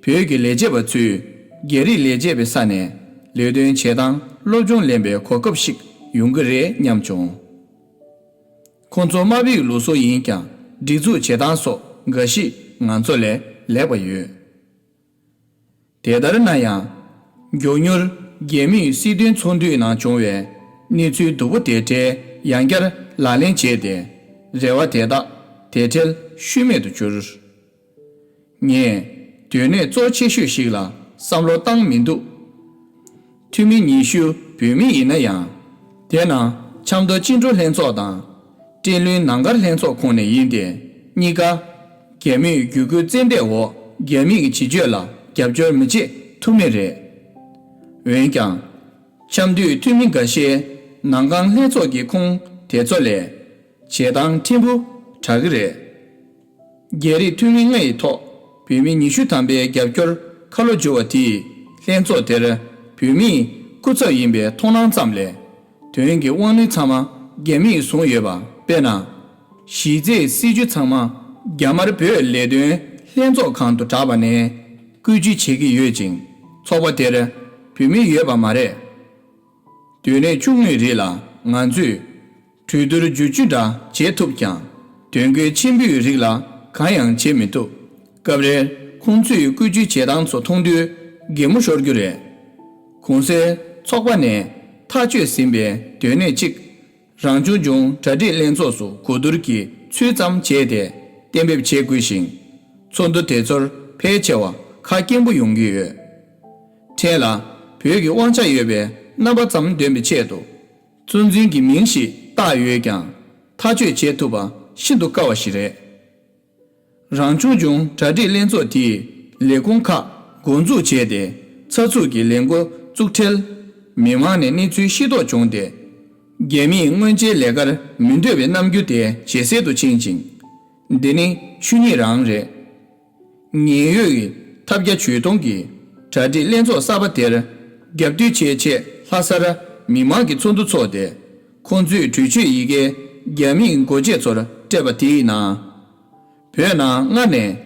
བོད་ཀྱི་ལས་བྱེད་པ་ཚོས་རྒྱ་རིགས་ལས་བྱེད་པའི་ས་ནས་ལས་དོན་བྱེད་སྟངས་སློབ་སྦྱོང་ལེན་པའི་གོ་སྐབས་ཤིག་ཡོང་གི་རེད་སྙམ་བྱུང་། ཁོང་ཚོ་དམའ་བའི་ལུགས་སྲོལ་ཡིན་ཀྱང་སྒྲིག་འཛུགས་བྱེད་སྟངས་སོགས་འགའ་ཞིག་ང་ཚོ་ལས་ལེགས་པ་ཡོད། དེ་ལྟར་ན་ཡང་། མགྱོགས་མྱུར་རྒྱལ་མིའི་སྲིད་དོན་ཚོགས་འདུའི་ནང་བྱུང་བའི་གནས་ཚུལ་སྡུག་པོ་དེ་འཕྲལ་ཡང་བསྐྱར་ལག་ལེན་བྱས་ཏེ། རེ་བ་དེ་དག་དེ་འཕྲལ་ཤུལ་མེད་དུ་གྱུར། ངས་དོན་གནད་གཙོ་ཆེ་ཤོས་ཤིག་ལ་བསམ་བློ་བཏང་མི་འདུག་འཐུས་མི་ཉི་ཤུ་བོད་མི་ཡིན་ན་ཡང་། དེ་ནང་ཆབ་མདོ་བཅིངས་འགྲོལ་ལྷན་ཚོགས་དང་། ཀྲེན་ལུན་ནང་སྒར་ལྷན་ཚོགས་ཁོངས་ནས་ཡིན་ཏེ། གཉིས་ཀ་རྒྱ་མིའི་བརྒྱུད་སྐུལ་བཙན་འདེད་འོག་རྒྱ་མིའི་བྱེད་སྤྱོད་ལ་རྒྱབ་སྐྱོར་མི་བྱེད་ཐུབ་མེད་རེད། འོན་ཀྱང་། ཆབ་མདོའི་འཐུས་མི་འགའ་ཤས་ནང་ཁང་ལྷན་ཚོགས་ཀྱི་ཁོངས་དེ་ཚོ་ལས། བྱེད་སྟངས་ཕྲན་བུ་དྲག་གི་རེད། རྒྱ་རིགས་འཐུས་མི་ལྔ་ཡི་ཐོག་བོད་མི་ཉི་ཤུ་ཐམ་པའི་རྒྱབ་སྐྱོར་ཁ་ལོ་བསྒྱུར་བ་དེས་ལྷན་ཚོགས་དེར་བོད་མིའི་སྐུ་ཚབ་ཡིན་པའི་མཐོང་སྣང་ཙམ་ལས། དོན་གྱི་དབང་ནུས་ཚང་མ་རྒྱ་མིས་བཟུང་ཡོད་པ་དཔེར་ན། གཞི་རྩའི་སྲིད་ཇུས་ཚང་མ་རྒྱ་དམར་བོད་ལས་དོན་ལྷན་ཚོགས་ཁང་དུ་བསྒྲགས་པ་ནས་བཀོད་ཇུས་བྱེད་ཀྱི་ཡོད་ཅིང་། ཚོགས་པ་དེར་བོད་མི་ཡོད་པ་མ་རེད། དོན་གནད་ཆུང་ངུའི་རིགས་ལ་ང་ཚོས་གྲོས་བསྡུར་བསྒྱུར་བཅོས་འདྲ་བྱེད་ཐུབ་ཀྱང་། དོན་འཁྱོལ་ཆེན་པོའི་རིགས་ལ་གང་ཡང་བྱེད་མི་ཐུབ། སྐབས་རེར་ཁོང་ཚོས་བཀོད་ཇུས་བྱེད་སྟངས་ཚོ་མཐོང་དུས་གད་མོ་ཤོར་རྒྱུ་རེད། གོང་གསལ་ཚོགས་པ་ནས་ཐག་གཅོད་ཟིན་པའི་དོན་གནད་གཅིག་རང་སྐྱོང་ལྗོངས་གྲ་སྒྲིག་ལྷན་ཚོགས་སུ་གོ་བསྡུར་གྱི་ཚུལ་ཙམ་བྱས་ཏེ་གཏན་འབེབས་བྱེད་དགོས་ཤིང་། ཚོགས་འདུ་དེ་ཚོར་ཕལ་ཆེ་བ་ཁ་སྐྱེངས་པོ་ཡོང་གི་ཡོད། ཕྲན་ལ་བོད་ཀྱི་དབང་ཆ་ཡོད་པའི་རྣམ་པ་ཙམ་འདོན་པའི་ཆེད་དུ། གཙོ་འཛིན་གྱི་མིང་ཞིག་བཏགས་ཡོད་ཀྱང་། ཐག་གཅོད་བྱེད་ཐུབ་པ་ཤིན་ཏུ་དཀའ་བ་ཞིག་རེད། རང་སྐྱོང་ལྗོངས་གྲ་སྒྲིག་ལྷན་ཚོགས་དེས་ལས་ཁུངས་ཁག་འགོ་འཛུགས་བྱས་ཏེ། ཚགས་ཚུད་ཀྱི་ལས་འགོ་བཙུགས་འཕྲལ། མི་མང་ནས་གནས་ཚུལ་ཤེས་རྟོགས་བྱུང་སྟེ། རྒྱ་མིས་སྔོན་ཆད་ལས་ཀར་མི་འདོད་པའི་རྣམ་འགྱུར་དེ་ཇེ་གསལ་དུ་ཕྱིན་ཅིང་། འདི་ནི་ཆོས་ཉིད་རང་རེད། ངེས་ཡོད་ཀྱི་ཐབས་བརྒྱ་ཇུས་སྟོང་གིས་གྲ་སྒྲིག་ལྷན་ཚོགས་གསར་པ་དེར་རྒྱབ་གཏོད་བྱེད་ཆེད་ལྷ་སར་མི་མང་གི་ཚོགས་འདུ་འཚོགས་ཏེ། ཁོང་ཚོས་གྲོས་ཆོད་ཡི་གེ་རྒྱ་མིའི་འགོ་བྱེད་ཚོར་སྤྲད་པ་དེའི་ནང་། བོད་ནང་སྔར་ནས་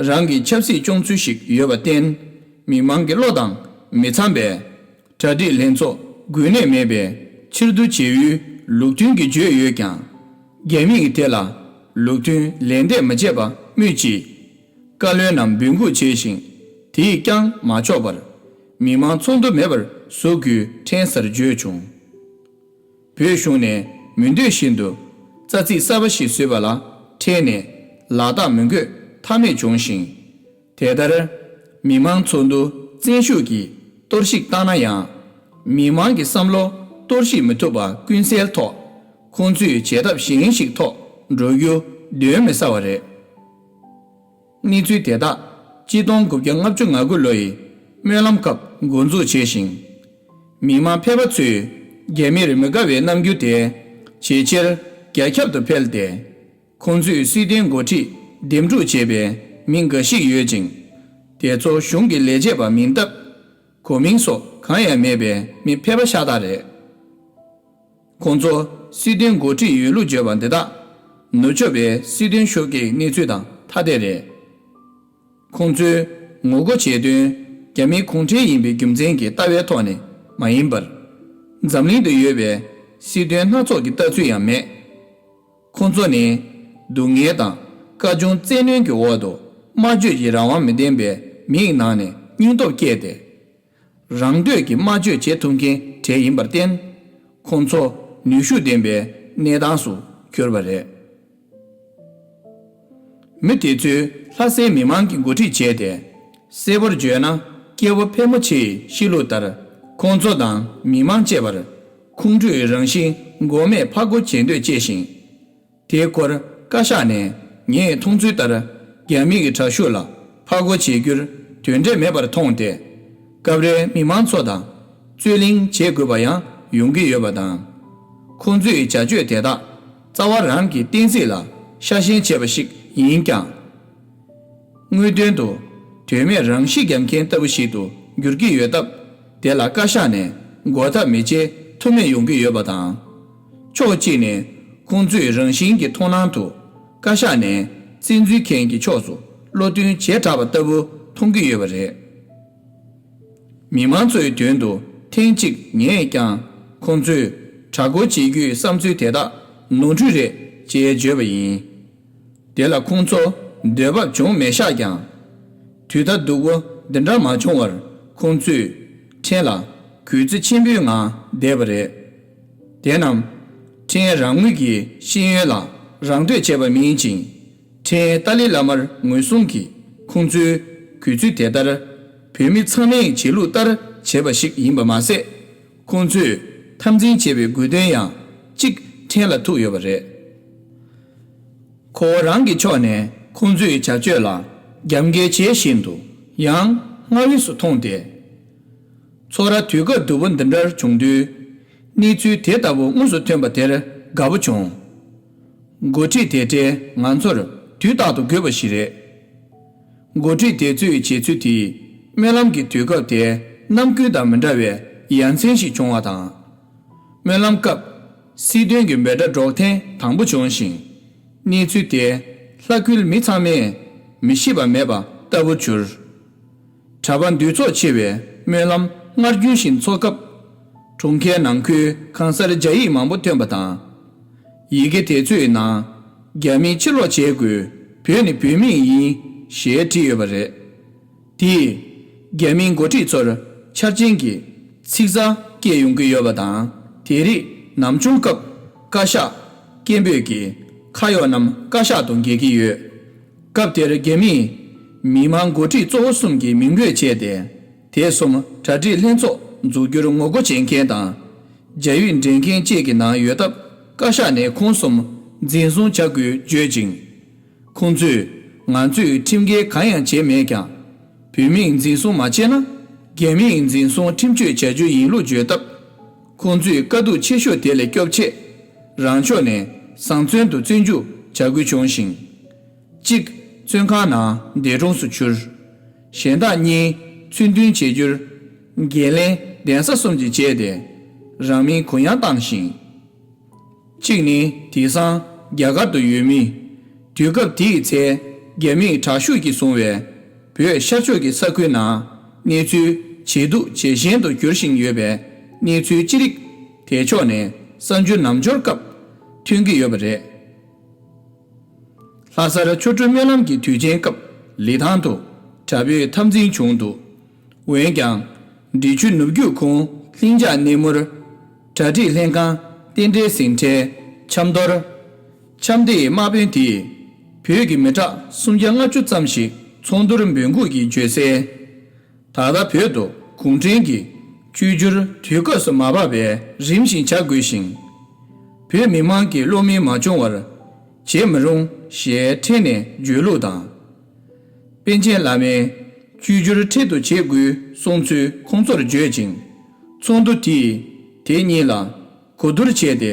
རང་གི་ཆབ་སྲིད་སྐྱོང་ཚུལ་ཞིག་ཡོད་པར་བརྟེན། མི་མང་གི་བློ་དང་མི་འཚམ་པས། གྲ་སྒྲིག་ལྷན་ཚོགས་འགོས་ནད་མེད་པའི་ཕྱིར་བསྡུ་བྱེད་ཡུལ་ལུགས་མཐུན་གྱི་བརྗོད་ཡོད་ཀྱང་། རྒྱ་མིས་དེ་ལ་ལུགས་མཐུན་ལན་འདེབས་མ་བྱས་པ་སྨོས་ཅི། བཀའ་བློན་རྣམས་འབོད་འགུག་བྱས་ཤིང་། དེས་ཀྱང་མ་ཆོག་པར། མི་མང་ཚོགས་འདུ་མེད་པར་བཟོ་དགོས་ཕྲན་སར་བརྗོད་བྱུང་། བོད་གཞུང་ནས་མི་འདོད་བཞིན་དུ་རྩ་ཚིག་གསར་པ་ཞིག་བཟོས་པ་ལ་ཕྲན་ནས་ལག་རྟགས་མི་འགོད་ཐབས་མེད་བྱུང་ཞིང་། དེ་ལྟར། མི་མང་ཚོགས་འདུ་བཙན་ཤུགས་ཀྱིས་གཏོར་བཤིག་བཏང་ན་ཡང་། མི་མང་གི་བསམ་བློ་གཏོར་བཤིག་མི་ཐུབ་པ་ཀུན་གསལ་ཐོག་ཁོང་ཚོས་བྱེད་ཐབས་གཞན་ཞིག་ཐོག་འགྲོ་རྒྱུ་གདོན་མི་ཟ་བ་རེད། གནས་ཚུལ་དེ་དག་གཅིག་སྟོང་དགུ་བརྒྱ་ལྔ་བཅུ་ང་དགུ་ལོ་ཡི་སྨོན་ལམ་སྐབས་འགོ་འཛུགས་བྱས་ཤིང་། མི་མང་ཕལ་པ་ཚོས་རྒྱ་མིར་མི་དགའ་བའི་རྣམ་འགྱུར་དེ་ཇེ་ཆེར་རྒྱ་ཁྱབ་ཏུ་འཕེལ་ཏེ། ཁོང་ཚོས་སྲིད་དོན་འགོ་ཁྲིད་འདེམས་སྒྲུག་བྱས་པའི་མི་འགའ་ཞིག་ཡོད་ཅིང་། དེ་ཚོ་གཞུང་གི་ལས་བྱེད་པ་མིན་སྟབས། གོ་མིང་སོགས་གང་ཡང་མེད་པའི་མི་ཕལ་པ་ཤ་སྟག་རེད། ཁོང་ཚོ་སྲིད་དོན་འགོ་ཁྲིད་ཡོད་ལུགས་བརྗོད་པ་འདི་དག་ནུབ་ཕྱོགས་པའི་སྲིད་དོན་ཤོག་གེའི་གནས་ཚུལ་དང་ཐ་དད་རེད། ཁོང་ཚོས་ངོ་རྒོལ་བྱེད་དོན་རྒྱ་མིའི་གུང་ཁྲན་ཡིན་པའི་རྒྱུ་མཚན་གྱི་ལྟ་བའི་ཐོག་ནས་མ་ཡིན་པར། འཛམ་གླིང་དུ་ཡོད་པའི་སྲིད་དོན་སྣ་ཚོགས་ཀྱི་ལྟ་ཚུལ་ཡང་མེད། ཁོང་ཚོ་ནི་སྡུག་བསྔལ་དང་དཀའ་སྦྱོང་བཙན་གནོན་གྱི་འོག་ཏུ་སྨྲ་བརྗོད་ཀྱི་རང་དབང་མི་ལྡན་པའི་མིའི་ནང་ནས་སྙིང་སྟོབས་བསྐྱེད་དེ། རང་འདོད་ཀྱི་སྨྲ་བརྗོད་བྱེད་ཐུབ་མཁན་གྲས་ཡིན་པར་བརྟེན། ཁོང་ཚོ་ནུས་ཤུགས་ལྡན་པའི་གནས་སྟངས་སུ་གྱུར་པ་རེད། མི་དེ་ཚོས་ལྷ་སའི་མི་མང་གི་འགོ་ཁྲིད་བྱས་ཏེ། གསལ་པོར་བརྗོད་ན་སྐྱེ་བོ་ཕལ་མོ་ཆེའི་གཤིས་ལུགས་ལྟར། ཁོང་ཚོ་དང་མི་མང་བཅས་པར་ཁོང་ཁྲོའི་རང་བཞིན་འགོག་མེད་ཕར་རྒོལ་བྱེད་འདོད་སྐྱེས་ཤིང་། དེའི་སྐོར་བཀའ་ཤག་ནས་ངས་མཐོང་ཚུལ་ལྟར། རྒྱ་མི་གི་དྲག་ཤུགས་ལ་ཕར་རྒོལ་བྱེད་རྒྱུར་དོན་འབྲས་མེད་པར་མཐོང་སྟེ། སྐབས་རེ་མི་མང་ཚོ་དང་རྩོད་གླེང་བྱེད་དགོས་པ་ཡང་ཡོང་གི་ཡོད་པ་དང་། ཁོང་ཚོའི་བྱ་སྤྱོད་དེ་དག་རྩ་བ་རང་གི་བསྟན་སྲིད་ལ་ཤ་ཞེན་བྱས་པ་ཞིག་ཡིན་ཀྱང་། དངོས་དོན་དུ་དོན་མེད་རང་ཤི་རྒྱག་མཁན་ལྟ་བུ་ཞིག་ཏུ་འགྱུར་གྱི་ཡོད་སྟབས། དེ་ལ་བཀའ་ཤག་ནས་འགོག་ཐབས་མི་བྱེད་ཐུ་མེད་ཡོང་གི་ཡོད་པ་དང་། ཕྱོགས་གཅིག་ནས་ཁོང་ཚོས་རང་བཞིན་གྱི་མཐོང་སྣང་དུ་བཀའ་ཤག་ནས་བཙན་འཛུལ་མཁན་གྱི་ཕྱོགས་སུ་ བློ་མཐུན་བྱེ་བྲག་པ་ལྟ་བུ་མཐོང་གི་ཡོད་པ་རེད། མི་མང་ཚོའི་དོན་དུ་ཐེངས་གཅིག་ངས་ཀྱང་ཁོང་ཚོས་གྲྭ་སྐོར་བྱེད་རྒྱུའི་བསམ་ཚུལ་དེ་དག་ནོར་འཁྲུལ་རེད་ཅེས་བརྗོད་པ་ཡིན། དེ་ལ་ཁོང་ཚོ་འདོད་པ་བྱུང་མེད་ཤག་ཀྱང་། དུས་ད་སྡུག་པོ་འདི་འདྲ་མ་བྱུང་བར་ཁོང་ཚོས་ཕྲན་ལ་གུས་བརྩི་ཆེན་པོའི་ངང་བསྡད་པ་རེད། དེ་རྣམས་ཕྲན་རང་ངོས་ཀྱི་ཤེས་ཡོན་ལ་རང་ལྟོས་བྱས་པ་མིན་ཅིང་། ཕྲན་ཏཱ་ལའི་བླ་མར་ངོས་བཟུང་གིས་ཁོང་ཚོའི་གུས་བརྩི་དེ་ལྟར་བོད་མི་ཚང་མས་བྱེད་ལུགས་ལྟར་བྱས་པ་ཞིག་ཡིན་པ་མ་ཟད། ཁོང་ཚོས་འཐབ་འཛིང་བྱས་པའི་དགོས་དོན་ཡང་གཅིག་ཕྲན་ལ་ཐུག་ཡོད་པ་རེད། ཁོ་བོ་རང་གི་ཕྱོགས་ནས་ཁོང་ཚོའི་བྱ་སྤྱོད་ལ་རྒྱབ་འགལ་བྱེད་བཞིན་དུ་ཡང་སྔར་བས་སུ་མཐོང་སྟེ། ཚོར་བ་དུས་སྐབས་སྡུག་པོ་འདི་འདྲར་བྱུང་དུས། གནས་ཚུལ་དེ་ལྟ་བུ་དངོས་སུ་ཐོན་པ་དེར་དགའ་པོ་བྱུང་། འགོ་ཁྲིད་དེ་འདྲས་ང་ཚོར་དུས་རྟག་ཏུ་དགོས་པ་ཞིག་རེད། འགོ་ཁྲིད་དེ་ཚོས་བྱེད་ཚུལ་དེས་སྨོན་ལམ་གྱི་དུས་སྐབས་དེ་ནམ་རྒྱུན་དང་མི་འདྲ་བའི་ཡ་མཚན་ཞིག་བྱུང་བ་དང་། སྨོན་ལམ་སྐབས་སྲིད་དོན་གྱི་འབོད་སྒྲ་སྒྲོག་ཐེངས་དང་པོ་བྱུང་ཞིང་། གནས་ཚུལ་དེ་ལྷ་ཁུལ་མི་ཚང་མས་མི་ཤེས་པ་མེད་པ་ལྟ་བུར་གྱུར། གྲྭ་པ་འདུས་ཚོགས་ཆེ་བའི་སྨོན་ལམ་སྔར་རྒྱུན་བཞིན་འཚོགས་སྐབས། གྲོང་ཁྱེར་ནང་ཁུལ་གང་སར་རྒྱ་ཡིག་མང་པོ་ཐོན་པ་དང་། ཡི་གེ་དེ་ཚོའི་ནང་རྒྱ་མིས་ཕྱིར་ལོག་བྱེད་དགོས། བོད་ནི་བོད་མིའི་ཡིན་ཞེས་བྲིས་ཡོད་པ་རེད། དེས་རྒྱ་མིའི་འགོ་ཁྲིད་ཚོར་འཆར་ཅན་གྱི་ཚིག་གསར་སྐྱེས་ཡོང་གི་ཡོད་པ་དང་། དེ་རིགས་ནམ་བྱུང་སྐབས་བཀའ་ཤག་སྐད་འབོད་ཀྱི་ཁ་གཡོག་རྣམས་བཀའ་ཤག་ཏུ་འགེལ་གྱི་ཡོད། སྐབས་དེར་རྒྱ་མིས་མི་མང་འགོ་ཁྲིད་གཙོ་བོ་གསུམ་གྱི་མིང་འབོད་བྱས་ཏེ། དེ་གསུམ་གྲ་སྒྲིག་ལྷན་ཚོགས་འཛུགས་རྒྱུར་ངོ་རྒོལ་བྱེད་མཁན་དང་། རྒྱ་ཡིག་འདྲེན་མཁན་བཅས་ཀྱི་ནང་ཡོད་སྟབས། བཀའ་ཤག་ནས་ཁོང་གསུམ་འཛིན་བཟུང་བྱ་དགོས་བརྗོད་ཅིང་། ཁོང་ཚོས་ང་ཚོས་ཁྲིམས་འགལ་གང་ཡང་བྱས་མེད་ཀྱང་། བོད་མིས་འཛིན་བཟུང་མ་བྱས་ན། རྒྱ་མིས་འཛིན་བཟུང་ཁྲིམས་གཅོད་བྱ་རྒྱུ་ཡིན་ལུགས་བརྗོད་སྟབས། ཁོང་ཚོས་དཀའ་སྡུག་ཆེ་ཤོས་དེ་ལས་སྐྱོབ་ཆེད། རང་ཕྱོགས་ནས་བཟང་བཙོན་དུ་བཙོན་འཇུག་བྱ་དགོས་བྱུང་ཞིང་། གཅིག་བཙོན་ཁང་ནང་འདས་གྲོངས་སུ་གྱུར། གཞན་དག་གཉིས་ཚུལ་མཐུན་བྱེད་རྒྱུར་འགན་ལེན་གདན་ས་གསུམ་གྱིས་བྱས་ཏེ། རང་མིང་གུ་ཡངས་བཏང་ཞིང་། གཅིག་ནི་དེང་སང་རྒྱ་གར་དུ་ཡོད་མི། དུས་སྐབས་དེའི་ཚེ་རྒྱ་མིས་དྲག་ཤུགས་ཀྱིས་བཟུང་བའི་བོད་ཤར་ཕྱོགས་ཀྱི་ས་ཁུལ་ནང་གནས་ཚུལ་ཇེ་སྡུག་ཇེ་ཞན་དུ་འགྱུར་བཞིན་ཡོད་པའི་གནས་ཚུལ་ཅི་རིགས་དེ་ཕྱོགས་ནས་གསར་འགྱུར་ནམ་འབྱོར་སྐབས་ཐོན་གྱི་ཡོད་པ་རེད། ལྷ་སར་ཆོ་འཕྲུལ་སྨོན་ལམ་གྱི་དུས་ཆེན་སྐབས་ལི་ཐང་དུ་གྲྭ་པའི་འཐབ་འཛིང་བྱུང་འདུག་འོན་ཀྱང་། འབྲི་ཆུ་ནུབ་རྒྱུད་ཁོངས་ལྷིང་འཇགས་སྣེ་མོར་གྲ་སྒྲིག་ལྷན་ཁང་རྟེན་འབྲེལ་ཟིང་འཕྲལ་ཆབ་མདོར། འཆམ་སྡེའི་དམག་དཔོན་དེས་བོད་ཀྱི་མི་དྲག་སུམ་བརྒྱ་ལྔ་བཅུ་ཙམ་ཞིག་ཚོགས་འདུར་འབོད་འགུག་གིས་བརྗོད་གསལ། ད་ལྟ་བོད་དུ་གུང་ཁྲན་གྱི་བཅོས་བསྒྱུར་དུས་སྐབས་སུ་མ་བབས་པས་རིམ་བཞིན་བྱ་དགོས་ཤིང་། བོད་མི་མང་གི་བློ་མིག་མ་བྱུང་བར་བྱེད་མི་རུང་ཞེས་ཕྲན་ནས་བརྗོད་ལུགས་དང་། པཎ་ཆེན་བླ་མས་བཅོས་བསྒྱུར་འཕྲལ་དུ་བྱེད་དགོས་གསུངས་ཚུལ་ཁོང་ཚོར་བརྗོད་ཅིང་། ཚོགས་འདུ་དེས་དེ་གཉིས་ལ་གོ་བསྡུར་བྱས་ཏེ་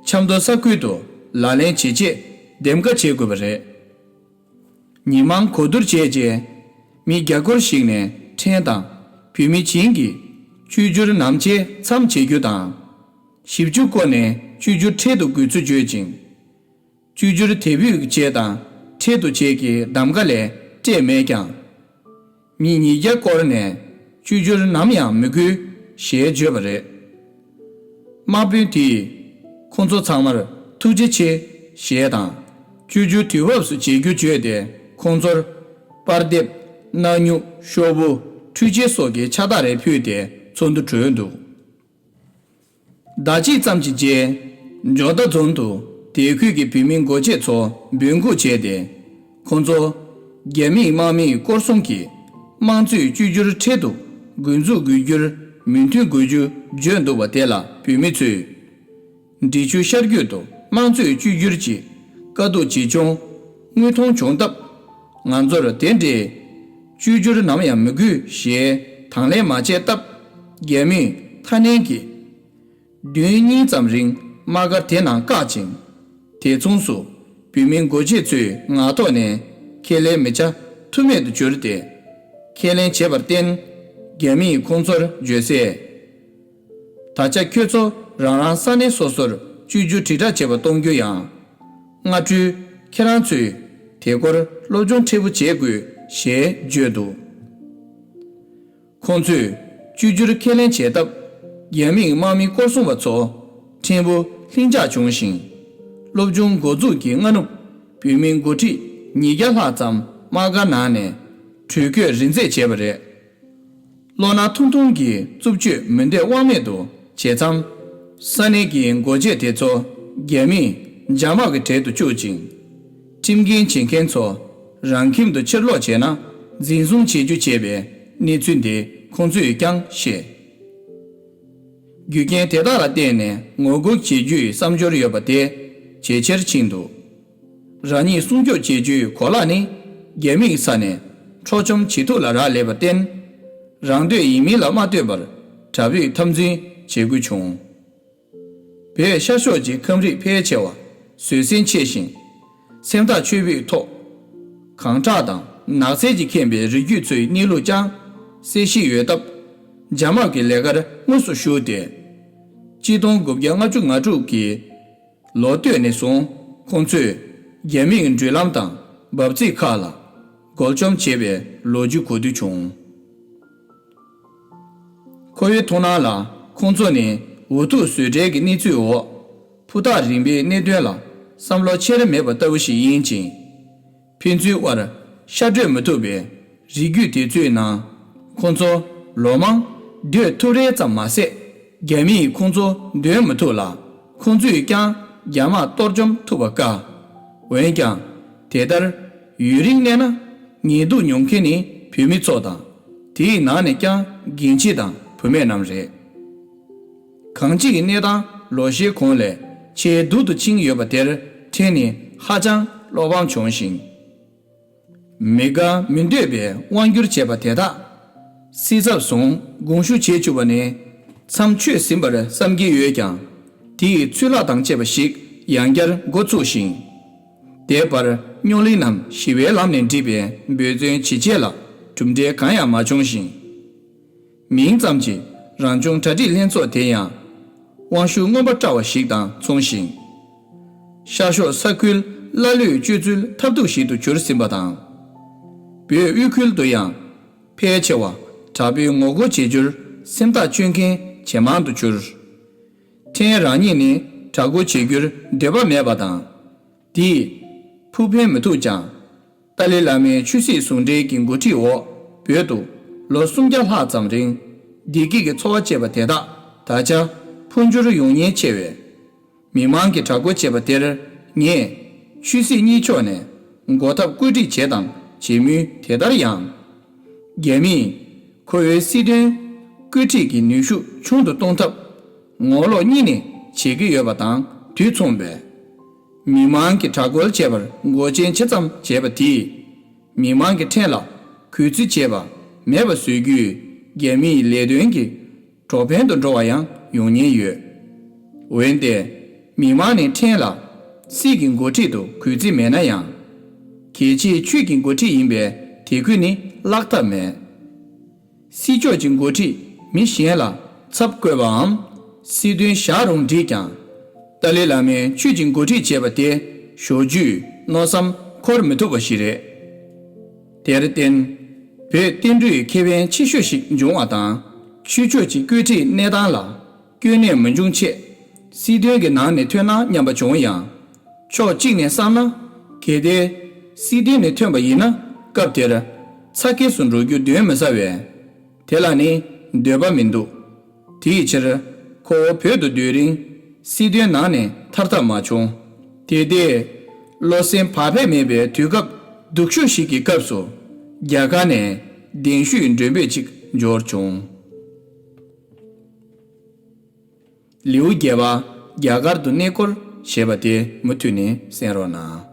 ཆབ་མདོ་ས་ཁུལ་དུ་ལག་ལེན་བྱེད་ཆེད་འདེམས་ཀ་བྱེད་དགོས་པ་རེད། མི་མང་གོ་བསྡུར་བྱས་རྗེས། མི་བརྒྱ་སྐོར་ཞིག་ནས་ཕྲན་དང་བོད་མི་བྱིངས་ཀྱིས་བཅོས་བསྒྱུར་ནམ་བྱེད་མཚམས་བྱེད་རྒྱུ་དང་། བཞི་བཅུ་སྐོར་ནས་བཅོས་བསྒྱུར་འཕྲལ་དུ་དགོས་ཚུལ་བརྗོད་ཅིང་། བཅོས་བསྒྱུར་དེ་བོད་ཀྱི་ཆེད་དང་འཕྲལ་དུ་བྱེད་ཀྱི་གདམ་ག་ལས་སྤྲད་མེད་ཀྱང་། མི་ཉིས་བརྒྱ་སྐོར་ནས་བཅོས་བསྒྱུར་ནམ་ཡང་མི་དགོས་ཞེས་བརྗོད་པ་རེད། དམག་དཔོན་དེས་ཁོང་ཚོ་ཚང་མར་ཐུགས་རྗེ་ཆེ་ཞེས་དང་། བཅོས་བསྒྱུར་དུས་བབ་སུ་བྱེད་རྒྱུ་བརྗོད་དེ་ཁོང་ཚོར་པར་འདེབས། གནག་སྨྱུག་ཤོག་བུ། འཕྲུལ་ཆས་སོགས་ཀྱི་ཕྱག་རྟགས་རེ་ཕུལ་ཏེ་ཚོགས་འདུ་གྲོལ་འདུག་ཟླ་གཅིག་ཙམ་གྱི་རྗེས། འཇོ་མདའ་རྫོང་དུ་དེ་ཁུལ་གྱི་བོད་མི་འགོ་བྱེད་ཚོ་འབོད་འགུག་བྱས་ཏེ། ཁོང་ཚོ་རྒྱ་མིས་དམག་མིའི་སྐོར་སྲུང་གིས་དམངས་གཙོའི་བཅོས་བསྒྱུར་འཕྲལ་དུ་འགོ་འཛུགས་དགོས་རྒྱུར་མོས་མཐུན་དགོས་རྒྱུ་བརྗོད་འདུག་པ་དེ་ལ་བོད་མི་ཚོས། འབྲི་ཆུ་ཤར་རྒྱུད་དུ་དམངས་གཙོའི་བཅོས་བསྒྱུར་གྱི་དཀའ་སྡུག་ཇི་བྱུང་དངོས་མཐོང་བྱུང་སྟབས། ང་ཚོར་དེ་འདྲའི་བཅོས་བསྒྱུར་ནམ་ཡང་མི་དགོས་ཞེས་དང་ལེན་མ་བྱས་སྟབས། རྒྱ་མིས་མཐའ་ནན་གྱིས་བདུན་གཉིས་ཙམ་རིང་དམག་སྒར་དེ་ནང་བཀག་ཅིང་། དེ་མཚུངས་སུ་བོད་མི་འགོ་བྱེད་ཚོའི་ངག་ཐོག་ནས་ཁས་ལེན་མི་བྱ་ཐབས་མེད་དུ་གྱུར་ཏེ། ཁས་ལེན་བྱས་པར་བརྟེན། རྒྱ་མིས་ཁོང་ཚོར་བརྗོད་གསལ། ད་ཆ་ཁྱོད་ཚོ་རང་རང་ས་གནས་སོ་སོར་བཅོས་བསྒྱུར་དྲིལ་བསྒྲགས་བྱེད་པ་གཏོང་རྒྱུ་ཡང་། སྔ་འཕྲོས་ཁྱེད་རང་ཚོས་ དེ་སྐོར་སློབ་སྦྱོང་ཕྲན་བུ་བྱེད་དགོས་ཞེས་བརྗོད་འདུག་ཁོང་ཚོས་བཅོས་བསྒྱུར་ཁས་ལེན་བྱས་སྟབས། རྒྱ་མིས་དམག་མི་སྐོར་སྲུང་བ་ཚོ་ཕྲན་བུ་ལྷིང་འཇགས་བྱུང་ཞིང་། སློབ་སྦྱོང་འགོ་འཛུགས་ཀྱི་སྔ་ནུབ་བོད་མི་འགོ་ཁྲིད་ཉིས་བརྒྱ་ལྷག་ཙམ་དམག་སྒར་ནང་ནས་བྲོས་བསྐྱོད་རིམ་འཛེགས་བྱས་པ་རེད། བློ་སྣ་ཐུང་ཐུང་གིས་རྩུབ་སྤྱོད་མུ་མཐུད་དབང་མེད་དུ་བྱས་མཚམས། ས་གནས་ཀྱི་འགོ་བྱེད་དེ་ཚོ་རྒྱ་མིས་འཇབ་དམག་གི་གྲལ་དུ་བཅུག་ཅིང་། ཁྲིམས་འགལ་བྱེད་མཁན་ཚོ་རང་ཁྱིམ་དུ་ཕྱིར་ལོག་བྱས་ན་འཛིན་བཟུང་བྱེད་རྒྱུ་བྱས་པའི་གནས་ཚུལ་འདི་ཁོང་ཚོས་ཀྱང་ཤེས། རྒྱུ་རྐྱེན་དེ་དག་ལ་བརྟེན་ནས་ངོ་རྒོལ་བྱེད་རྒྱུའི་བསམ་འཆར་ཡོད་པ་དེ་ཇེ་ཆེར་ཕྱིན་འདུག་རང་ཉིད་སྲུང་སྐྱོབ་བྱེད་རྒྱུའི་གོ་ལག་ནི་རྒྱ་མིའི་ས་ནས་འཕྲོག་བཅོམ་བྱེད་ཐུབ་ལ་རག་ལས་པར་བརྟེན། རང་འདོད་ཡིན་མིན་ལ་མ་ལྟོས་པར་དྲག་པོས་འཐབ་འཛིང་བྱེད་དགོས་བྱུང་། བོད་ཤར་ཕྱོགས་ཀྱི་ཁམས་རིགས་ཕལ་ཆེ་བ་བཟོད་བསྲན་ཆེ་ཞིང་། སེམས་ཐག་ཆོད་པོའི་ཐོག་གངས་ཁྲག་དང་ནགས་ཚལ་གྱིས་ཁེངས་པའི་རི་རྒྱུད་ཚོའི་གནས་ལུགས་ཀྱང་གསལ་ཤེས་ཡོད་སྟབས། འཇབ་དམག་གི་ལས་ཀར་དངོས་སུ་ཞུགས་ཏེ། གཅིག་སྟོང་དགུ་བརྒྱ་ལྔ་བཅུ་ང་དྲུག་གི་ལོ་སྟོད་ནས་བཟུང་ཁོང་ཚོས་རྒྱ་མིའི་འགྲུལ་ལམ་དང་འབབ་ཚིགས་ཁག་ལ་རྒོལ་བཅོམ་བྱས་པའི་ལོ་རྒྱུས་གོ་བསྡུར་བྱུང་། ཁོ་བོའི་མཐོང་སྣང་ལ་ཁོང་ཚོ་ནི་འུ་ཐུག་བཟོད་བྲལ་གྱི་གནས་ཚུལ་འོག་ཕུ་ཐག་རིང་པོའི་གནད་དོན་ལ་བསམ་བློ་ཆེར་མེད་པ་ལྟ་བུ་ཞིག་ཡིན་ཅིང་། ཕན་ཚུན་དབར་ཤར་བགྲོད་མི་ཐུབ་པའི་རི་རྒྱུད་དེ་ཚོའི་ནང་ཁོང་ཚོ་ལོ་མང་སྡོད་ཐུབ་རེད་ཙམ་མ་ཟད། རྒྱ་མིས་ཁོང་ཚོ་འདོན་མི་ཐུབ་ལ། ཁོང་ཚོས་ཀྱང་རྒྱ་དམག་གཏོར་བཅོམ་ཐུབ་པ་དཀའ། འོན་ཀྱང་། དེ་ལྟར་ཡུན་རིང་གནས་ན་ཉེས་འདུག་མྱོང་མཁན་ནི་བོད་མི་ཚོ་དང་། དེའི་ནང་ནས་ཀྱང་རྒན་བྱིས་དང་བུད་མེད་རྣམས་རེད། གང་ཅིའི་གནས་སྟངས་ལོ་ཤས་གོང་ལས་ཆེས་སྡུག་ཏུ་ཕྱིན་ཡོད་པ་དེར་ཕྲན་ནི་ཧ་ཅང་བློ་ཕམ་བྱུང་ཞིང་། མི་དགའ་མི་འདོད་པའི་དབང་སྒྱུར་བྱས་པ་དེ་དག་སྲིད་ཚབ་བཟུང་དགོངས་ཞུ་བྱེད་བཅུག་པ་ནི་མཚམས་ཆོད་ཟིན་པར་བསམ་གྱི་ཡོད་ཀྱང་། དེའི་ཚུལ་ལག་དང་བཅས་པ་ཞིག་ཡང་བསྐྱར་འགོ་ཚུགས་ཤིང་། དེའི་བར་རྙོག་གླེང་རྣམས་ཞི་བའི་ལམ་ནས་འགྲིག་པའི་འབད་བརྩོན་ཇི་བྱས་ལ་གྲུབ་འབྲས་གང་ཡང་མ་བྱུང་ཞིང་། མིང་ཙམ་གྱི་རང་བྱུང་གྲ་སྒྲིག་ལྷན་ཚོགས་དེ་ཡང་དབང་ཤུགས་མངོན་པ་བཀྲ་བ་ཞིག་དང་མཚུངས་ཤིང་། ཤར་ཕྱོགས་ས་ཁུལ་ཀླ་ཀློའི་སྤྱོད་ཚུལ་ཐབས་སྡུག་ཞིག་ཏུ་གྱུར་ཟིན་པ་དང་། བོད་དབུས་ཁུལ་དུ་ཡང་ཕལ་ཆེ་བ་དྲག་པོའི་ངོ་རྒོལ་བྱེད་རྒྱུར་སེམས་ཐག་གཅོད་མཁན་ཇེ་མང་དུ་གྱུར། ཕྲན་རང་ཉིད་ནི་དྲག་རྒོལ་བྱེད་རྒྱུར་འདོད་པ་མེད་པ་དང་། དེས་ཕུགས་ཕན་མི་ཐུབ་ཀྱང་། ཏཱ་ལའི་བླ་མའི་ཆོས་སྲིད་ཟུང་འབྲེལ་གྱི་འགོ་ཁྲིད་འོག་བོད་དུ་ལོ་སུམ་བརྒྱ་ལྷག་ཙམ་རིང་བདེ་སྐྱིད་ཀྱི་འཚོ་བ་སྐྱེལ་བ་དེ་དག་ད་ཆ་འཕོ་འགྱུར་ཡོང་ཉེན་ཆེ་བས། མི་མང་གིས་དྲག་རྒོལ་བྱས་པ་དེར་ངས་ཆོས་སྲིད་གཉིས་ཕྱོགས་ནས་འགོག་ཐབས་བཀོད་སྒྲིག་བྱས་དང་བྱེད་མུས་དེ་ལྟར་ཡང་། རྒྱ་མིས་ཁོ་བོའི་སྲིད་དོན་བཀོད་སྒྲིག་གི་ནུས་ཤུགས་ཆུང་དུ་གཏོང་ཐབས་ངོ་ལོག་གཉིས་ནས་བྱེད་ཀྱི་ཡོད་པ་དང་དུས་མཚུངས་པས། མི་མང་གིས་དྲག་རྒོལ་བྱས་པར་མགོ་ཅན་ཇི་ཙམ་བྱས་པ་དེས། མི་མང་གི་ཕྲན་ལ་གུས་བརྩི་བྱས་པ་མེད་པ་བཟོ་རྒྱུས་རྒྱ་མིའི་ལས་དོན་གྱི་གྲོགས་ཕན་དུ་འགྲོ་བ་ཡང་ཡོང་ཉེན་ཡོད། འོན་ཏེ། མི་མང་ནི་ཕྲན་ལ་སྲིད་ཀྱི་འགོ་ཁྲིད་དུ་གུས་བརྩི་མེད་ན་ཡང་། གལ་ཆེའི་ཆོས་ཀྱི་འགོ་ཁྲིད་ཡིན་པས་དད་གུས་ནི་བརླག་ཐབས་མེད། སྲིད་ཕྱོགས་ཀྱི་འགོ་ཁྲིད་མི་གཞན་ལ་ཚབ་བཀོད་པའམ་སྲིད་དོན་བཞག་རུང་འགྲིག་ཀྱང་། ཏཱ་ལའི་བླ་མས་ཆོས་ཀྱི་འགོ་ཁྲིད་བྱས་པ་དེ་ཞོགས་རྒྱུས་མནོ་བསམ་འཁོར་མི་ཐུབ་པ་ཞིག་རེད། དེར་བརྟེན། བོད་བསྟན་འགྲོའི་ཁེ་ཕན་ཆེ་ཤོས་ཤིག་འབྱུང་བ་དང་། ཆོས་ཕྱོགས་ཀྱི་བཀོད་སྒྲིག་གནས་སྟངས་ལ་སྐྱོན་གནས་མི་འབྱུང་ཆེད། སྲིད་དོན་གྱི་ནང་ནས་ཐོན་ན་སྙམ་པ་བྱུང་ཡང་། ཕྱོགས་གཅིག་ནས་བསམ་ན། གལ་ཏེ། སྲིད་དོན་ནས་ཐོན་པ་ཡིན་ན། སྐབས་དེར། ཚ་གྱང་སུ་འགྲོ་རྒྱུ་གདོན་མི་ཟ་བས། དེ་ལ་ནི་འདོད་པ་མི་འདུག་དེའི་ཕྱིར། ཁོ་བོ་བོད་དུ་སྡོད་རིང་། སྲིད་དོན་ནང་ནས་ཐར་ཐབས་མ་བྱུང་། དེ་ལྟའི། བློ་སེམས་བག་ཕེབས་མེད་པའི་དུས་སྐབས་སྡུག་ཤོས་ཤིག་གི་སྐབས་སུ། རྒྱ་གར་ནས་གདན་ཞུས་མགྲོན་འབོད་ཅིག་འབྱོར་བྱུང་། ལེའུ་བརྒྱད་པ། རྒྱ་གར་དུ་གནས་སྐོར་ཞེས་པ་དེ་མུ་མཐུད་ནས་གསན་རོགས་གནང་།